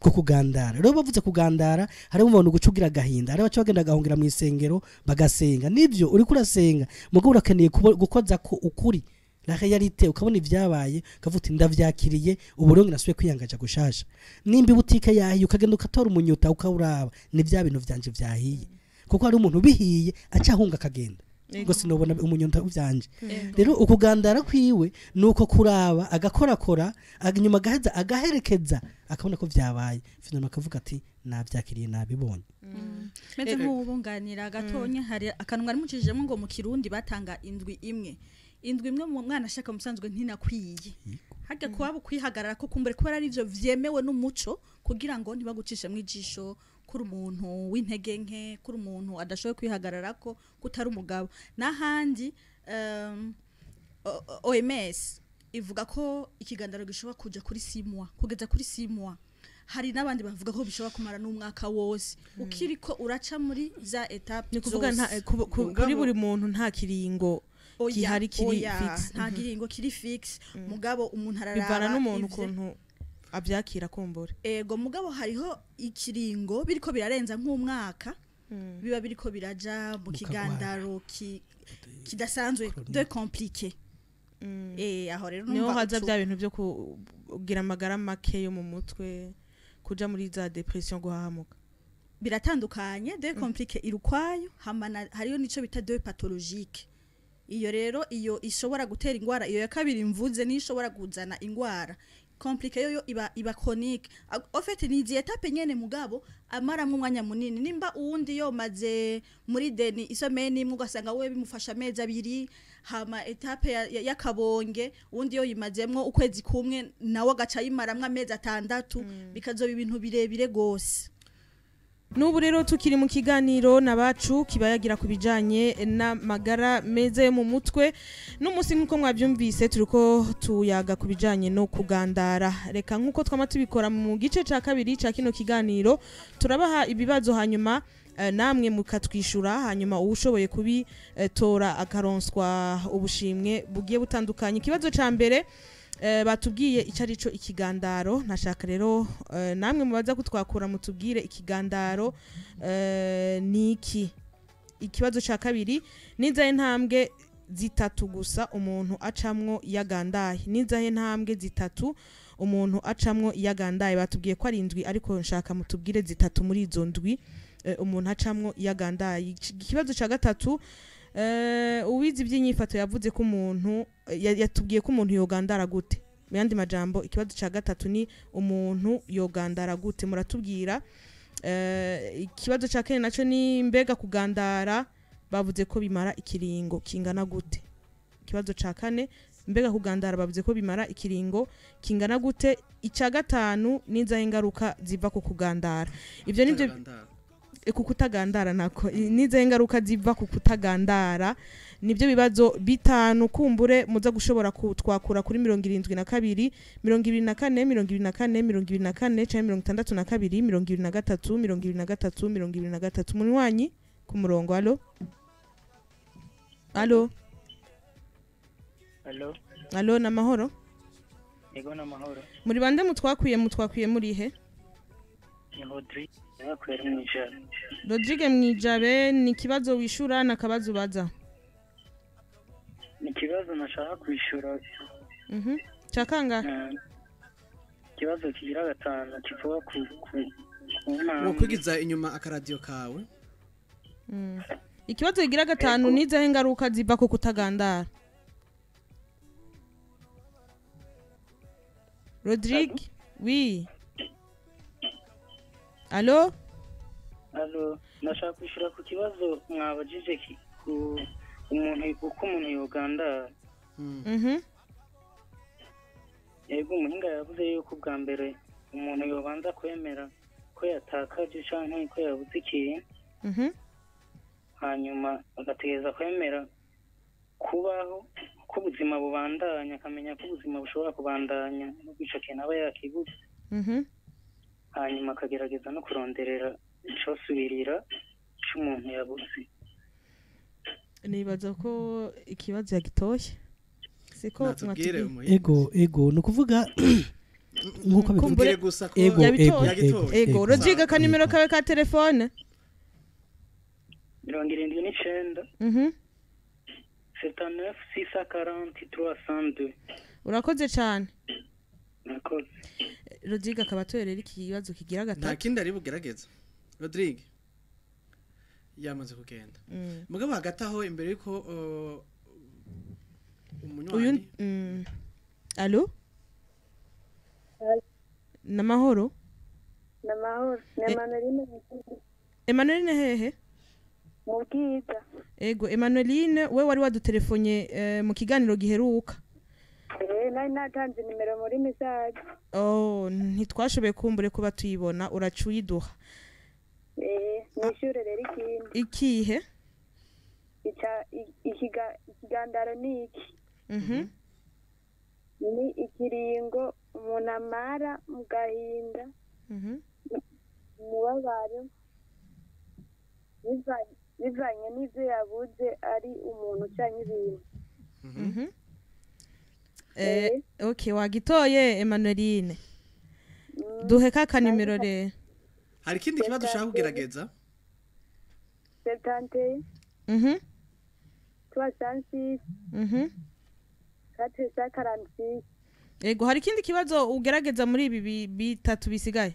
bwo kugandara. Rero bavuze kugandara hari umuntu gucugira agahinda, hari abaca bagenda gahungira mu isengero bagasenga. Nivyo uri kurasenga mugabo urakeneye gukoza ko ukuri la réalité ukabona ivyabaye ukavuga ndavyakiriye uburongo nasuye kwiyangaja gushasha. Nimba butike yahiye ukagenda ukatora umunyuta ukawuraba ni bya bintu vyanje vyahiye, kuko hari umuntu bihiye aca ahunga akagenda ngo sinobona umunyuta uvyanje. Rero ukugandara kwiwe nuko kuraba agakorakora inyuma agaheza agaherekeza akabona ko vyabaye finalement akavuga ati navyakiriye nabibonye. Meze nk'ubunganira gatonya hari akantu mwari mucijemo ngo mu Kirundi batanga indwi imwe. Indwi imwe mu mwana ashaka musanzwe ntinakwiye. Hajya kuba kwihagarara ko kumbure kubera ari ivyo vyemewe n'umuco kugira ngo ntibagucishe mu ijisho kuri umuntu w'intege nke, kuri umuntu adashoboye kwihagarara ko kutari umugabo. Nahandi OMS ivuga ko ikigandaro gishobora kuja kuri 6 mois, kugeza kuri 6 mois. Hari nabandi bavuga ko bishobora kumara n'umwaka wose ukiriko uraca muri za étape. Ni kuvuga kuri buri muntu nta kiringo gihari kiri fixe, nta kiringo kiri fixe. Mugabo umuntu araraba bivana n'umuntu ukuntu abyakira kumbure. Ego mugabo hariho ikiringo biriko birarenza nk'umwaka biba biriko biraja mu kigandaro kidasanzwe de compliqué. Aho rero numva haza bya bintu byo kugira amagara make yo mu mutwe kuja muri za depression guhahamuka biratandukanye. De compliqué irukwayo hamana hariyo nico bita de pathologique. Iyo rero iyo ishobora gutera ingwara, iyo ya kabiri mvuze ni ishobora kuzana ingwara compliqué yo iba chronique. En fait ni izi étape nyene mugabo amaramwe umwanya munini. Nimba uwundi yo maze muri deni isomeni imwe ugasanga we bimufasha amezi abiri, hama étape yakabonge uwundi yo yimazemwo ukwezi kumwe nawe agaca yimaramwe amezi 6 bikazoba ibintu birebire gose. Nubu rero tukiri mu kiganiro nabacu kibayagira kubijanye n'amagara meza yo mu mutwe. N'umunsi nkuko mwabyumvise turiko tuyaga kubijanye no kugandara. Reka nkuko twama tubikora mu gice ca kabiri ca kino kiganiro turabaha ibibazo hanyuma namwe mukatwishura, hanyuma uwushoboye kubitora akaronswa ubushimwe bugiye butandukanye. Ikibazo ca mbere batubwiye icyo ari cyo ikigandaro. Nashaka rero namwe mubaza kutwakura mutubwire ikigandaro niki. Ikibazo ca kabiri, nizahe intambwe zitatu gusa umuntu acamwo yagandaye? Nizahe intambwe zitatu umuntu acamwo yagandaye? Batubwiye ko ari indwi ariko nshaka mutubwire zitatu muri izo ndwi umuntu acamwo yagandaye. Ikibazo ca gatatu, uwize iby'inyifato yavuze ko umuntu yatubwiye ko umuntu yogandara gute. Mu yandi majambo ikibazo ca gatatu ni umuntu yogandara gute, muratubwira. Ikibazo ca kane naco ni mbega kugandara bavuze ko bimara ikiringo kingana gute. Ikibazo ca kane, mbega kugandara bavuze ko bimara ikiringo kingana gute. Ica gatanu, niza ingaruka ziva ku kugandara. Ivyo nivyo ku kutagandara nako niza ingaruka ziva ku kutagandara. Nibyo bibazo bitanu kumbure muza gushobora kutwakura kuri 72 24 24 24 cyangwa 62 23 23 23. Munywanyi ku murongo. Allo allo allo allo, na mahoro? Yego na mahoro. Muri bande mutwakwiye muri he? Ni Rodrigue nakwera mwijabe. Rodrigue mwijabe, ni kibazo wishura na kabazo baza? Ni kibazo nashaka kwishura. Chakanga? Ikibazo kigira gatanu kivuga ku ntambwe. Wokwigiza inyuma akaradiyo kawe. Ikibazo kigira gatanu nizahe ingaruka ziva ku kutagandara? Rodrigue, oui. Allo? Allo, nashaka kwishura ku kibazo mwabajije ku umuntu uko umuntu yogandara. Yego, umuhinga yavuze yuko ubwa mbere umuntu yobanza kwemera ko yatakaje canke ko yabuze ikintu. Hanyuma agategereza kwemera kubaho ko ubuzima bubandanya, akamenya ko ubuzima bushobora kubandanya nubwo ico kintu aba yakibuze. Hanyuma akagerageza no kuronderera icosubirira c'umuntu yabuze. Nibaza ko ikibazo yagitoye. Siko Natubwire umuhinga. Ego nukuvuga nkuko bivuga Tubwire gusa ko ego Yabitoye. Yagitoye. Ego, Rodrigue akanimero kawe ka telefone? 79 79 640 302. Urakoze cyane. Murakoze. Rodrigue akaba atoye rero ikibazo kigira Nta gatatu. kindi ari bugerageza. Rodrigue yamaze kugenda. Mugabo hagati aho imbere yuko Uyu umunywanyi Allo? Namahoro? Namahoro, ni Emmanueline. Emmanueline hehe? Mu Bwiza. Ego, Emmanueline, we wari wadutelefone mu kiganiro giheruka. Nari natanze nimero muri message. Oh, ntitwashoboye kumbure kuba tuyibona, uraca uyiduha. Nishure rero ikindi. Ikihe? Ikigandaro ni iki? Ni ikiringo umuntu amara mu gahinda, umubabaro, bivanye n'ivyo yabuze ari umuntu canke ibintu. Okay, wagitoye Emmanueline. Duhe ka nimero rero. Hari ikindi kibazo ushaka kugerageza? 71 306 446. Ego, hari ikindi kibazo ugerageza muri ibi bitatu bisigaye?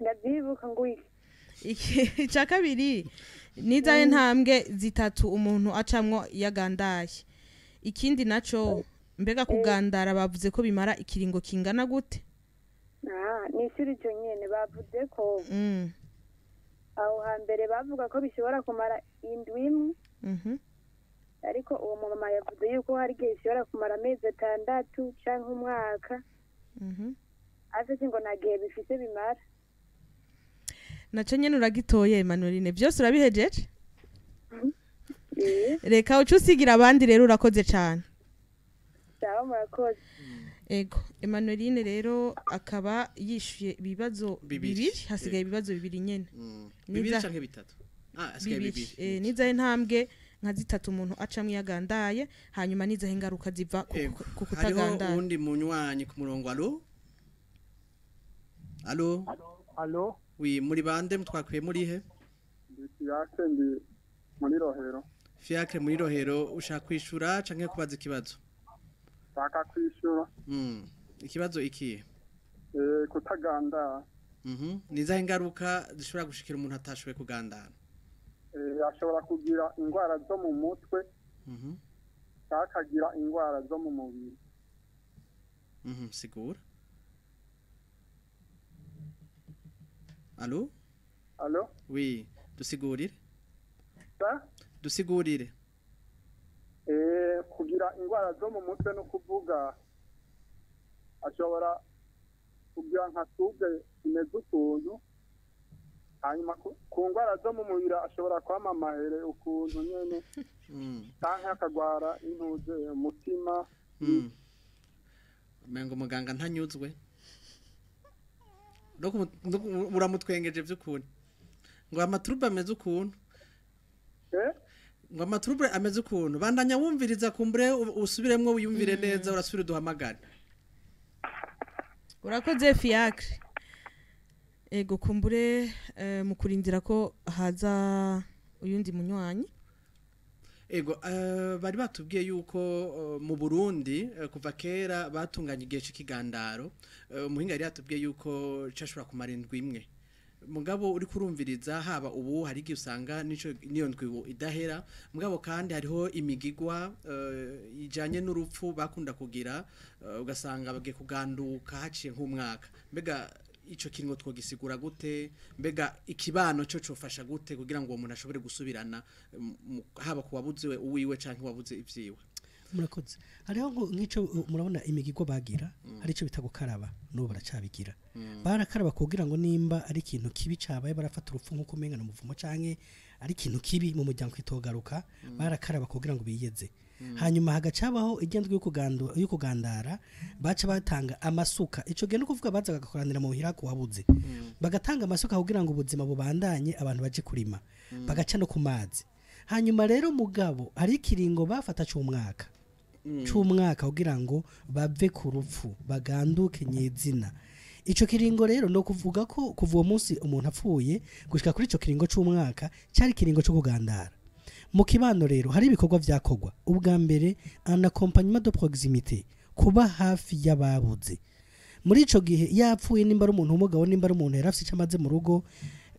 Ndavyibuka ngo iki cya kabiri nizahe ntambwe zitatu umuntu acamwo yagandaye. Ikindi naco mbega kugandara bavuze ko bimara ikiringo kingana gute? Ni ishuri ico nyene bavuze ko aho hambere bavuga ko bishobora kumara indwi imwe, ariko uwo mama yavuze yuko hari igihe bishobora kumara amezi 6 canke umwaka. Afise ngo nta gihe bifise bimara. Naco nyene uragitoye Emmanueline, byose urabihejeje? Reka uce usigira abandi rero, urakoze cyane. Sawa, murakoze. Ego, Emmanueline rero akaba yishuye ibibazo bibiri, hasigaye ibibazo bibiri nyene. Bibiri canke bitatu? Hasigaye bibiri. Nizahe ntambwe nka zitatu umuntu acamwe yagandaye, hanyuma nizahe ingaruka ziva ku kutagandara. Hariho uwundi munywanyi ku murongo. Allo? Allo? Allo? Oui, muri bande mutwakwiye muri he? Ndi Fiacre, ndi muri Rohero. Fiacre muri Rohero, ushaka kwishura canke kubaza ikibazo? Shaka kwishura. Ikibazo ikihe? Kutagandara. Nizahe ingaruka zishobora gushikira umuntu atashoboye kugandara? Ashobora kugira ingwara zo mu mutwe. Akagira ingwara zo mu mubiri. Sigura. Allo? Allo? Oui, dusigurire. Dusigurire. Kugira ingwara zo mu mutwe no kuvuga ashobora kugira nka tube imeze ukuntu, hanyuma ku ngwara zo mu mubiri ashobora kwama amahere ukuntu nyene, canke akagwara intuze umutima. Mengo muganga ntanyuzwe. Uramutwengeje vy'ukuntu. Ngo amatrube ameze ukuntu. Ngo amatrube ameze ukuntu. Bandanya wumviriza kumbure usubiremwo wiyumvire neza, urasubira duhamagara. Urakoze Fiacre. Ego, kumbure mu kurindira ko haza uyundi munywanyi. Ego bari batubwiye yuko mu Burundi kuva kera batunganye igihe c'ikigandaro, umuhinga yari yatubwiye yuko cashobora kumara indwi imwe. Mugabo uri kurumviriza haba ubu hari igihe usanga nico niyo ndwi idahera, mugabo kandi hariho imigigwa ijanye n'urupfu bakunda kugira, ugasanga bagiye kuganduka haciye nk'umwaka. Mbega ico kingo twogisigura gute? Mbega ikibano cyo cofasha gute kugira ngo uwo muntu ashobore gusubirana haba kuwabuze uwiwe canke wabuze ivyiwe? Murakoze. Hariho nk'ico murabona imigigwa bagira, hari ico bita gukaraba, n'ubu baracabigira. Barakaraba kugira ngo nimba ari ikintu kibi cabaye barafata urupfu nkuko umenga no muvumo canke ari ikintu kibi mu muryango kitogaruka, barakaraba kugira ngo biyeze. Hanyuma hagacabaho igendwe yo kugandara, baca batanga amasuka. Ico gihe no kuvuga baza bagakoranira mu hira kuhabuze, bagatanga amasuka kugira ngo ubuzima bubandanye, abantu baje kurima, bagaca no ku mazi. Hanyuma rero mugabo hari ikiringo bafata c'umwaka kugira ngo bave ku rupfu baganduke nyezina. Ico kiringo rero no kuvuga ko kuva uwo munsi umuntu apfuye gushika kuri ico kiringo c'umwaka cari kiringo co kugandara. Mu kibano rero hari ibikorwa vyakogwa. Ubwa mbere un accompagnement de proximité, kuba hafi y'ababuze. Muri ico gihe yapfuye nimba ari umuntu w'umugabo, nimba ari umuntu yarafise ico amaze mu rugo,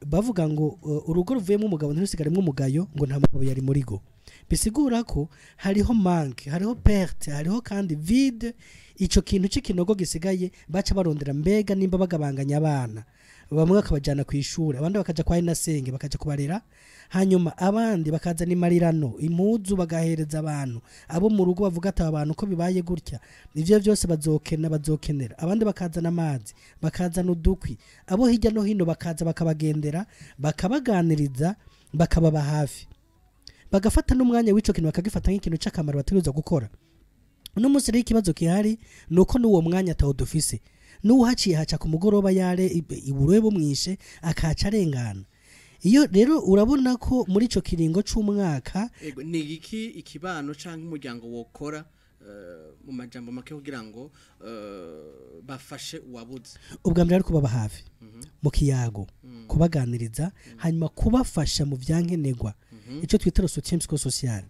bavuga ngo urugo ruvuyemo umugabo ntirusigaremwo umugayo, ngo nta mugabo yari muri go. Bisigura ko hariho manque, hariho perte, hariho kandi vide. Ico kintu c'ikinogo gisigaye baca barondera mbega nimba bagabanganya abana, bamwe bakabajana ku ishuri, abandi bakaja kwa inasenge bakaja kubarera, hanyuma abandi bakazana imarirano, impuzu bagahereza abantu abo mu rugo, bavuga ati abantu ko bibaye gutya ivyo byose bazokena bazokenera. Abandi bakazana amazi, bakazana udukwi, abo hirya no hino bakaza bakabagendera, bakabaganiriza, bakababa hafi, bagafata n'umwanya w'ico kintu bakagifata nk'ikintu c'akamaro bategerezwa gukora. Uno munsi rero ikibazo gihari nuko n'uwo mwanya atawo dufise, n'uhaciye haca ku mugoroba yare iburwe bumwishe akaca arengana. Iyo rero urabona ko muri ico kiringo c'umwaka. Ego ni iki ikibano canke umuryango wokora mu majambo make kugira ngo bafashe uwabuze? Ubwa mbere ari kubaba hafi mu kiyago, kubaganiriza, hanyuma kubafasha mu vyankenerwa, ico twita soutien psychosocial.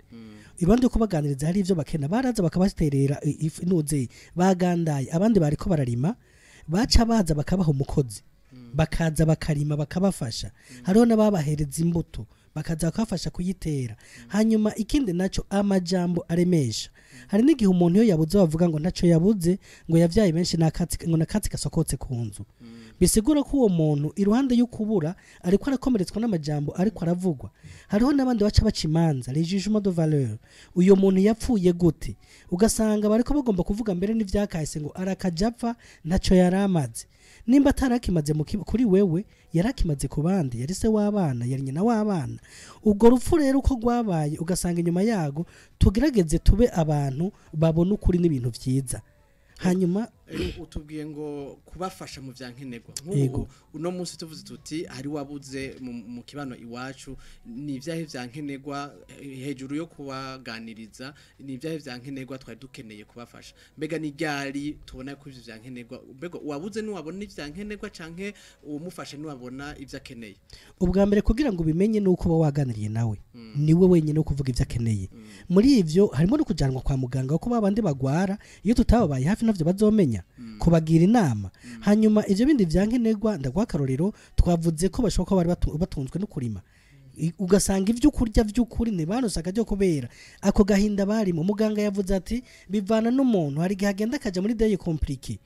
Iruhande yo kubaganiriza hari ivyo bakena, baraza bakabaterera inuze bagandaye, abandi bariko bararima, baca baza bakabaha umukozi, bakaza bakarima bakabafasha. Hariho n'ababahereza imbuto bakaza bakabafasha kuyitera. Hanyuma ikindi naco amajambo aremesha. Hari n'igihe umuntu iyo yabuze bavuga ngo ntaco yabuze, ngo yavyaye benshi nakatsi, ngo nakatsi gasokotse ku nzu. Bisigura ko uwo muntu iruhande y'ukubura ariko arakomeretswa n'amajambo ariko aravugwa. Hariho n'abandi baca baca imanza, les jugements de valeur. Uyo muntu yapfuye gute? Ugasanga bariko bagomba kuvuga mbere n'ivyakahise ngo arakajapfa ntaco yaramaze. Nimba atarakimaze kuri wewe, yarakimaze ku bandi, yari se w'abana, yari nyina w'abana. Ubwo rupfu rero uko rwabaye ugasanga inyuma yago tugerageze tube abantu babona ukuri n'ibintu vyiza. Hanyuma utubwiye ngo kubafasha mu vyankenerwa. Nk'ubu uno munsi tuvuze tuti hari wabuze mu kibano iwacu, ni ivyahe vyankenerwa hejuru yo kubaganiriza, ni ivyahe vyankenerwa twari dukeneye kubafasha? Mbega ni ryari tubona ko ivyo vyankenerwa? Mbega uwabuze niwabona ivyankenerwa canke uwumufashe niwabona ivyo akeneye? Ubwa mbere kugira ngo ubimenye nuko uba waganiriye nawe, niwe wenyine wo kuvuga ivyo akeneye. Muri ivyo harimo no kujanwa kwa muganga, kuko babandi bagwara iyo tutababaye hafi navyo bazomenya, kubagira inama. Hanyuma ivyo bindi vyankenerwa, ndaguha akarorero, twavuze ko bashobora kuba bari batunzwe no kurima, ugasanga ivyo kurya vy'ukuri ntibaronse ryo kubera ako gahinda barimo. Muganga yavuze ati bivana n'umuntu, hari igihe agenda akaja muri deuil compliqué.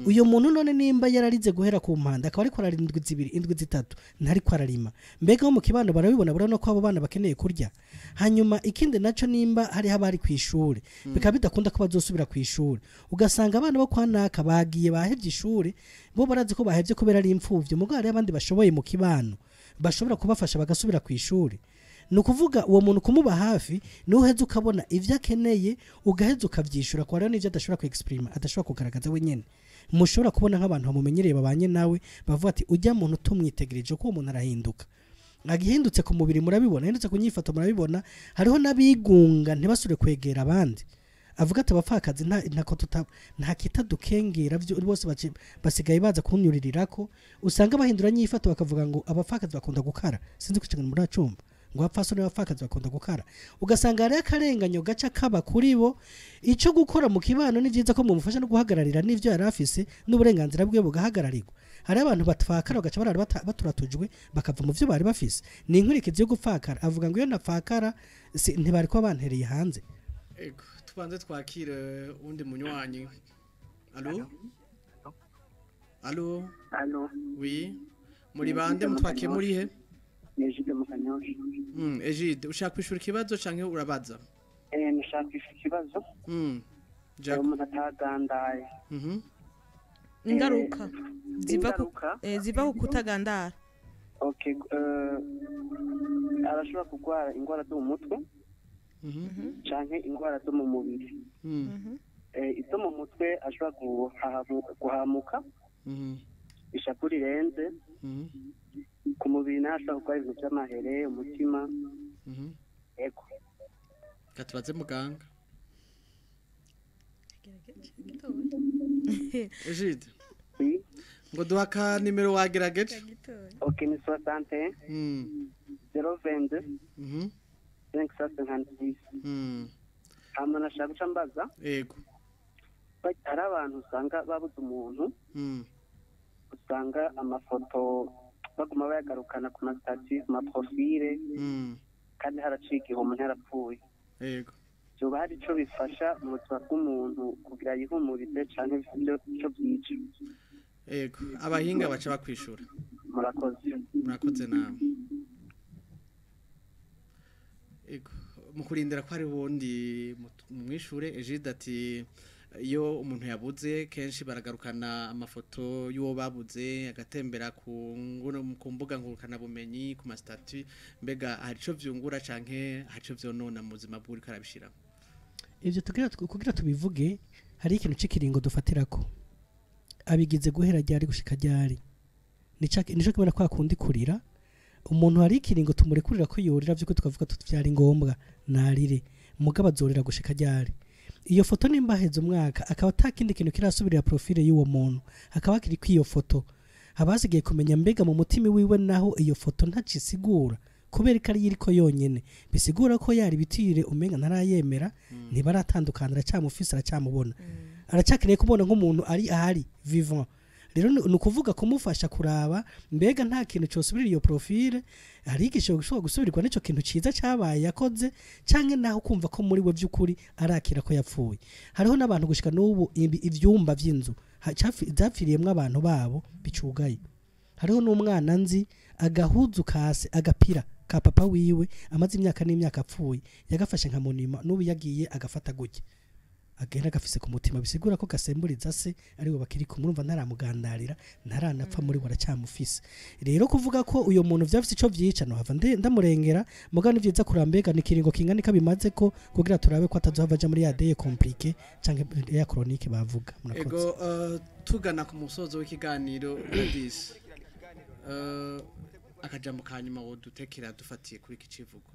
Uyo muntu none nimba yararize guhera ku mpanda akaba ariko ararindwi indwi zibiri indwi zitatu ntariko ararima, mbega mu kibano barabibona, barabona ko abo bana bakeneye kurya. Hanyuma ikindi naco nimba hari habari kw'ishure bikaba bidakunda ko bazosubira kw'ishure, ugasanga abana bo kwa naka bagiye bahevye ishure, bo barazi ko bahevye kubera ari imfuvyi, mugabo hari abandi bashoboye mu kibano bashobora kubafasha bagasubira kw'ishure. Ni ukuvuga uwo muntu kumuba hafi nuheza ukabona ivyo akeneye ugaheza ukavyishura, kwa rero n'ivyo adashobora ku-exprima, adashobora kugaragaza wenyene. Mushobora kubona nk'abantu bamumenyereye babanye nawe bavuga ati ujya muntu tumwitegereje ko uwo muntu arahinduka, agihindutse ku mubiri murabibona, ahindutse ku nyifato murabibona. Hariho n'abigunga ntibasubire kwegera abandi, avuga ati abapfakazi nta kitadukengera bose basigaye baza kunyuririrako. Usanga bahindura nyifato bakavuga ngo abapfakazi bakunda gukara, sinzi ko ikintu muracumva Ngo abapfasoni n'abapfakazi bakunda gukara, ugasanga hariho akarenganyo gaca kaba kuri bo. Icyo gukora mu kibano ni byiza ko mumufasha no guhagararira n'ivyo yari afise n'uburenganzira bwe bugahagararirwa. Hari abantu batfakara bagaca barara baturatujwe bakava mu vyo bari bafise. Ni inkurikizi yo gupfakara. Avuga ngo iyo ntapfakara ntibari kuba bantereye hanze. Ego, tubanze twakire undi munywanyi. Allo? Allo? Allo? Oui. Muri bande mutwake muri he? Egide Mukanyosha. Egide, ushaka kwishura ikibazo canke urabaza? Nshaka kwishura ikibazo. Jack umuntu atagandaye. Ingaruka ziva ku kutagandara. Okay, arashobora kugwara ingwara zo mu mutwe canke ingwara zo mu mubiri. Izo mu mutwe ashobora guhamuka, ishapu rirenze. Ku mubiri naho ashobora gukora ibintu by'amahere, umutima. Ego. Katubaze muganga. Egide. Ngo duha ka nimero wagerageje. Okay, ni 61 022 556. Hama nashaka guca mbaza. Ego. Hari abantu usanga babuze umuntu, usanga amafoto baguma bayagarukana ku masitati, ku maprofile, kandi haraciye igihe umuntu yarapfuye. Yego. Vyoba hari ico bifasha mu buzima bw'umuntu kugira yihumurize canke ico byica? Yego, abahinga baca bakwishura. Murakoze. Murakoze namwe. Yego, mu kurindira ko hari wundi mwishure, Egide ati iyo umuntu yabuze kenshi baragarukana amafoto y'uwo babuze, agatembera ku mbuga ngurukanabumenyi, ku masitati, mbega hari ico vyungura canke hari ico vyonona mu buzima bw'uriko arabishira? Ivyo kugira tubivuge, hari ikintu c'ikiringo dufatirako. Abigize guhera ryari gushika ryari, nico kibona kwa kundi kurira umuntu. Hari ikiringo tumurekurira ko yorira vyuko tukavuga tuti vyari ngombwa narire, mugabo azorira gushika ryari. Iyo foto nimba heze umwaka akaba atakindi kintu kirasubirira profile y'uwo muntu, akaba kiri kwiyo foto, abasigaye kumenya mbega mu mutima wiwe naho iyo foto ntacisigura kubera ko ari iriko yonyene, bisigura ko yari bitire umenga ntarayemera, ntibaratandukana, aracyamufise, aracyamubona, aracyakeneye kubona nk'umuntu ari ahari vivant. Rero ni ukuvuga kumufasha kuraba mbega nta kintu cyosubirira iyo profile, hari igisho gishobora gusubirwa n'ico kintu ciza cyabaye yakoze, canke naho kumva ko muri we by'ukuri arakira ko yapfuye. Hariho n'abantu gushika n'ubu ivyumba vy'inzu zapfiriyemwo abantu babo bicugaye. Hariho n'umwana nzi agahuzu kase agapira ka papa wiwe amaze imyaka n'imyaka apfuye, yagafashe nka monima, n'ubu yagiye agafata gutya agenda gafise ku mutima, bisigura ko gasemburiza se ariwe bakiri kumurumva, ntaramugandarira, ntaranapfa muri we aracyamufise. Rero kuvuga ko uyo muntu vyafise ico vyica no hava ndamurengera, mugabo ni vyiza kurambega ni kiringo kingana ikabimaze ko kugira turabe ko atazohava aja muri ya deye compliqué canke ya chronique bavuga. Murakoze. Ego, tugana ku musozo w'ikiganiro Gladys, akajambo kanyuma wodutekera dufatiye kuri iki civugo.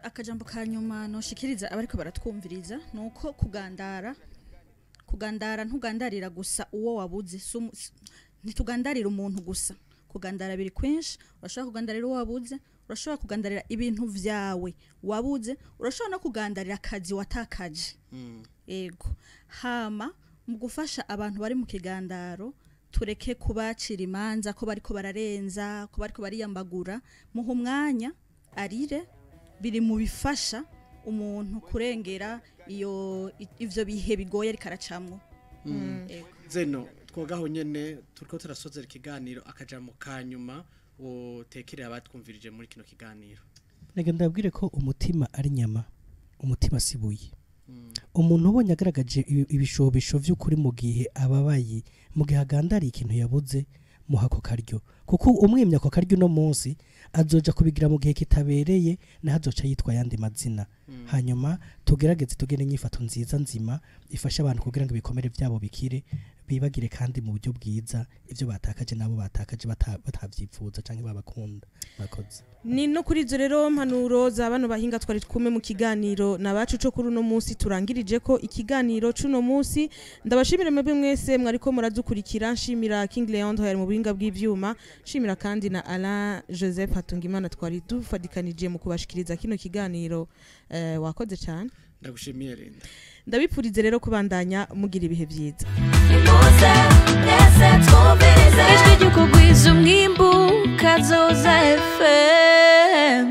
Akajambo ka nyuma noshikiriza abariko baratwumviriza nuko kugandara ntugandarira gusa uwo wabuze, ntitugandarira umuntu gusa. Kugandara biri kwinshi, urashobora kugandarira uwo wabuze, urashobora kugandarira ibintu vyawe wabuze, urashobora no kugandarira akazi watakaje. Ego. Hama mu gufasha abantu bari mu kigandaro, tureke kubacira imanza ko bariko bararenza, ko bariko bariyambagura, muha umwanya arire, biri mu bifasha umuntu kurengera iyo ivyo bihe bigoye ariko aracamwo. Zeno twogaho nyene turiko turasozera ikiganiro, akajambo ka nyuma wotekerera abatwumvirije muri kino kiganiro. Nega ndabwire ko umutima ari nyama, umutima sibuye. Umuntu ubonye agaragaje ibishobisho vy'ukuri mu gihe ababaye, mu gihe agandariye ikintu yabuze, muha ako karyo, kuko umwimya ako karyo no munsi azoja kubigira mu gihe kitabereye, naho azoca yitwa yandi mazina. Hanyuma tugerageze tugene inyifato nziza nzima ifasha abantu kugira ngo ibikomere vyabo bikire, bibagire kandi mu buryo bwiza ivyo batakaje nabo batakaje batavyipfuza canke babakunda. Murakoze. Ni no kuri izo rero mpanuro za bano bahinga twari kumwe mu kiganiro nabacu co kuri uno munsi turangirije ko ikiganiro c'uno munsi. Ndabashimira mwebwe mwese mwariko muradukurikira, nshimira King Leandre yari mu buhinga bw'ivyuma, nshimira kandi na Alain Joseph Hatungimana twari dufadikanije mu kubashikiriza kino kiganiro. Wakoze cyane. Ndagushimiye Linda. Ndabipfurize rero kubandanya mugira ibihe byiza. Nimuze mwese twumvirize ijwi ry'ukugwiza umwimbu, Kazoza FM.